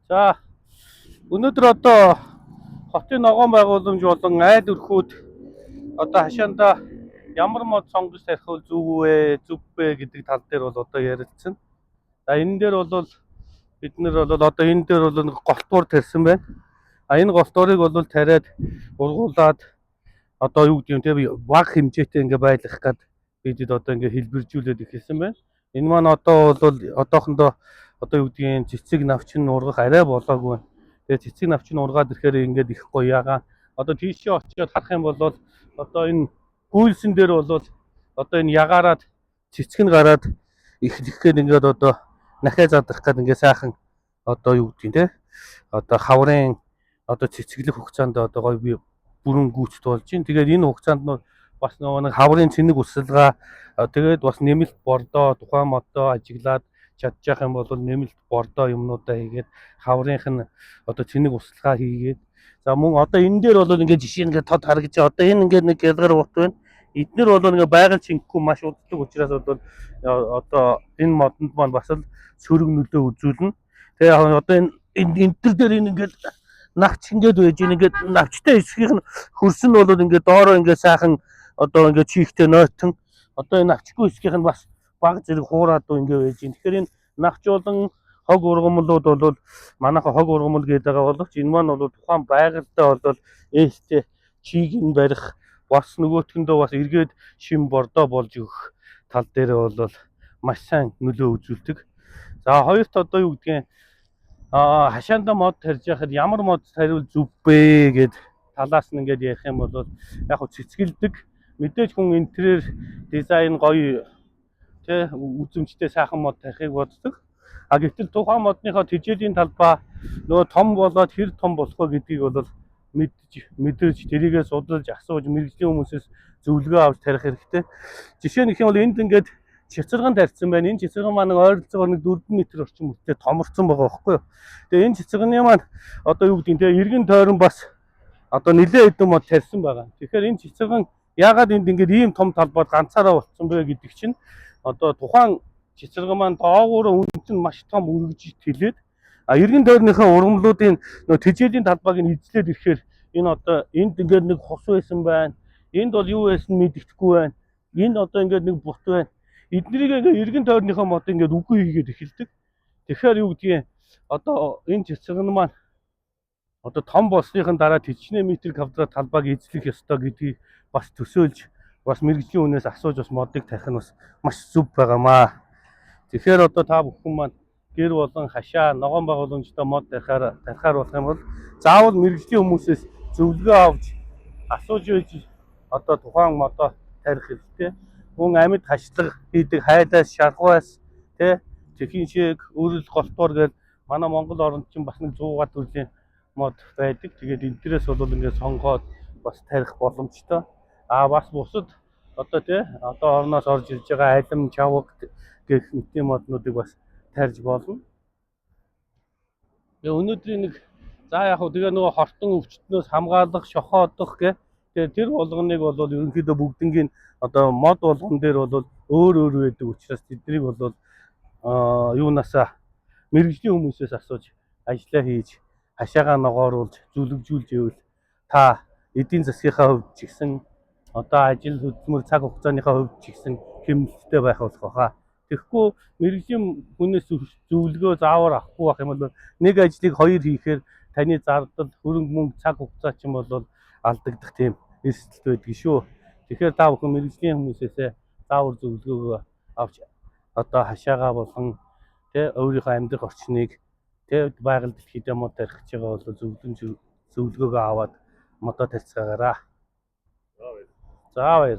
За, өнөөдөр одоо хотын ногоон байгууламж болон айл өрхүүд одоо хашаандаа ямар мод сонгож тарих вэ, зөв вэ, зөв вэ гэдэг тал дээр бол одоо ярилцсан. За, энэ дээр бол бид нар бол одоо энэ дээр бол нэг голтуур тарьсан байна. А энэ голтуурыг бол тариад ургуулад одоо юу гэдэг юм те, бага хэмжээтэй ингээ байлгах гээд бидэд одоо ингээ хэлбэржүүлээд эхэлсэн байна. Энэ маань одоо бол одоохондоо одоо юу гэдгийг цэцэг навчин ургах арай болоогүй байна. Тэгээ цэцэг навчин ургаад ирэхээр ингээд их гоё ягаан. Одоо тийшээ очиод харах юм бол одоо энэ гүйлсэн дээр бол одоо энэ ягаараад цэцэг нь гараад их ихэд ингээд одоо нахиа задрах гээд ингээд сайхан одоо юу гэдгийг те, одоо хаврын одоо цэцэглэх хугацаанд одоо гоё би бүрэн гүйцэд болж байна. Тэгээд энэ хугацаанд нь бас нөгөө нэг хаврын цэнэг усалгаа, тэгээд бас нэмэлт бордоо тухайн модоо ажиглаад чадчих юм бол нэмэлт бордоо юмнуудаа хийгээд хаврынх нь одоо цэнэг усалгаа хийгээд, за мөн одоо энэ дээр бол ингээд жишээ ингээд тод харагдаж байгаа. Одоо энэ ингээд нэг гялгар бут байна. Эднэр бол ингээд байгаль шингэхгүй маш уддаг учраас бол одоо энэ модонд маань бас л сөрөг нөлөө үзүүлнэ. Тэгээ яг одоо энэ энэ төр дээр энэ ингээд навч ингээд байж энэ ингээд навчтай хэсгийнх нь хөрс нь бол ингээд доороо ингээд сайхан одоо ингээд чийхтэй нойтон, одоо энэ навчгүй хэсгийнх нь бас баг зэрэг хуураад ингээд байж байна. Тэгэхээр энэ навч болон хог ургамлууд бол манайха хог ургамал гэдэг байгаа боловч энэ маань бол тухайн байгальтай бол ээлтэй чийг нь барих, бас нөгөөтгөндөө бас эргээд шим бордоо болж өгөх тал дээр бол маш сайн нөлөө үзүүлдэг. За, хоёрт одоо юу гэдгийг хашаандаа мод тарьж яхад ямар мод таривал зөв бэ гэд талаас нь ингээд ярих юм бол яг хөө цэцгэлдэг мэдээж хүн интерьер дизайн гоё тэ үзэмжтэй сайхан мод тарихыг боддог. А гэвтэл тухайн модныхоо тэжээлийн талбай нөгөө том болоод хэр том болох вэ гэдгийг бол мэдж мэдэрч тэрийгээ судалж асууж мэргэжлийн хүмүүсээс зөвлөгөө авч тарих хэрэгтэй. Жишээ нь гэх юм бол энд ингээд цэцэргэн тарьсан байна. Энэ цэцэргэн маань нэг ойролцоогоор нэг 4 м орчим мөртлөө томорцсон байгаа байхгүй юу. Тэгээ энэ цэцэргэний маань одоо юу гэдэг нь те, эргэн тойрон бас одоо нэлээд хэдэн мод тарьсан байгаа. Тэгэхээр энэ цэцэргэн яагаад энд ингээд ийм том талбайд ганцаараа болцсон бэ гэдэг чинь одоо тухайн цэцэргэн маань доогуур үнд нь маш том өргөж тэлээд, а эргэн тойрныхаа ургамлуудын нөө тэжээлийн талбайг нь эзлээд ирэхээр энэ одоо энд ингээд нэг хус байсан байна. Энд бол юу байсан мэддэхгүй байна. Энд одоо ингээд нэг бут байна. Эднэрийг ингээд эргэн тойрныхоо мод ингээд үгүй хийгээд эхэлдэг. Тэгэхээр юу гэдгийг одоо энэ цэцэргэн маань одоо том болсныхын дараа тэжнэ метр квадрат талбайг эзлэх ёстой гэдгийг бас төсөөлж бас мэргэжлийн хүнээс асууж бас модыг тавих нь бас маш зөв байгаамаа. Тэгэхээр одоо та бүхэн маань гэр болон хашаа ногоон байгууламжтай мод тарихаар болох юм бол заавал мэргэжлийн хүмүүсээс зөвлөгөө авч асууж үйж одоо тухайн модоо тарих хэрэгтэй. Мөн амьд хашлага хийдэг хайлаас, шархваас тэ тэхийн шиг өрөл голтуур гэж манай Монгол оронд чинь бас нэг 100 төрлийн мод байдаг. Тэгээд энэ дээрээс бол ингээд сонгоод бас тарих боломжтой. А бас бусад одоо тий одоо орноос орж ирж байгаа алим, чавга гэх мэтийн моднуудыг бас тарьж болно. Тэгээ өнөөдрийн нэг за яг хөө тэгээ нөгөө хортон өвчтнөөс хамгаалах, шохоодох гэх тэгээ тэр болгоныг бол ерөнхийдөө бүгднгийн одоо мод болгон дээр бол өөр өөр байдаг учраас тэднийг бол юунаасаа мэргэжлийн хүмүүсээс асууж ажиллаа хийж хашаагаа ногооруулж зүлэгжүүлж ивэл та эдийн засгийнхаа хувьд ч гэсэн одоо ажил хөдөлмөр цаг хугацааныхаа хувьд ч гэсэн хэмнэлттэй байх болох байхаа. Тэгэхгүй мэргэжлийн хүнээс зөвлөгөө заавар авахгүй байх юм бол нэг ажлыг хоёр хийхээр таны зардал, хөрөнгө мөнгө, цаг хугацаа ч юм бол алдагдах тийм эрсдэлт байдаг шүү. Тэгэхээр та бүхэн мэргэжлийн хүмүүсээсээ заавар зөвлөгөөгөө авч одоо хашаагаа болон тэ өөрийнхөө амьдрах орчныг тэ байгаль дэлхийдээ мод тарих гэж байгаа бол зөвлөгөөгөө аваад модоо тарьцгаагаарай. За, баярлалаа.